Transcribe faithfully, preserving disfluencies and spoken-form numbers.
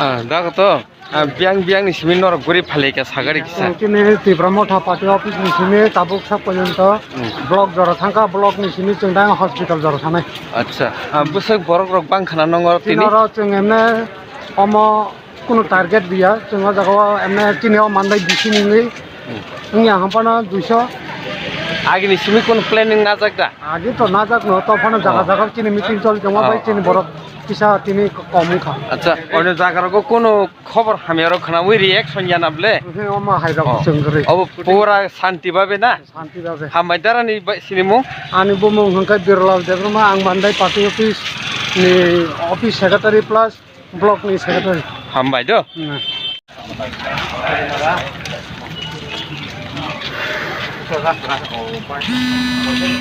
Ah, dago to. Ah, biyang biyang ni simi norok guri phalika sagari kisa. Chwng chini Tipra Motha Party office ni simi tabuk sak porjonto Hmm. Block jora thangkha, block ni simi chwng dang hospital jora thanai. Acha, ah, bwswk borok rok bang khana nongo tini? Tini oro chwng emne omo kunu target biya, chwng o jaga o emne chini o mandai bisi nungwi Hmm. wngya hampano duiso. Agini simi kunu planning najak da? Agi to najak no, to phano jaga Oh. jaga chini meeting choli tongo, Oh. bai chini borok kisa tini kom wngkha. Acha, ono jaga rogo kunu Khobor hamya rok khwnawi reaction ya na ble? Omo hai rok Oh. chwng kwrwi. Obo pura santi babe na? Santi babe. Hambai dara ni bai sini mung? Ani bumung hwnkhe Birlal Debbarma, ang Mandai party office ni office secretary plus block ni secretary. Hambai do. Hmm.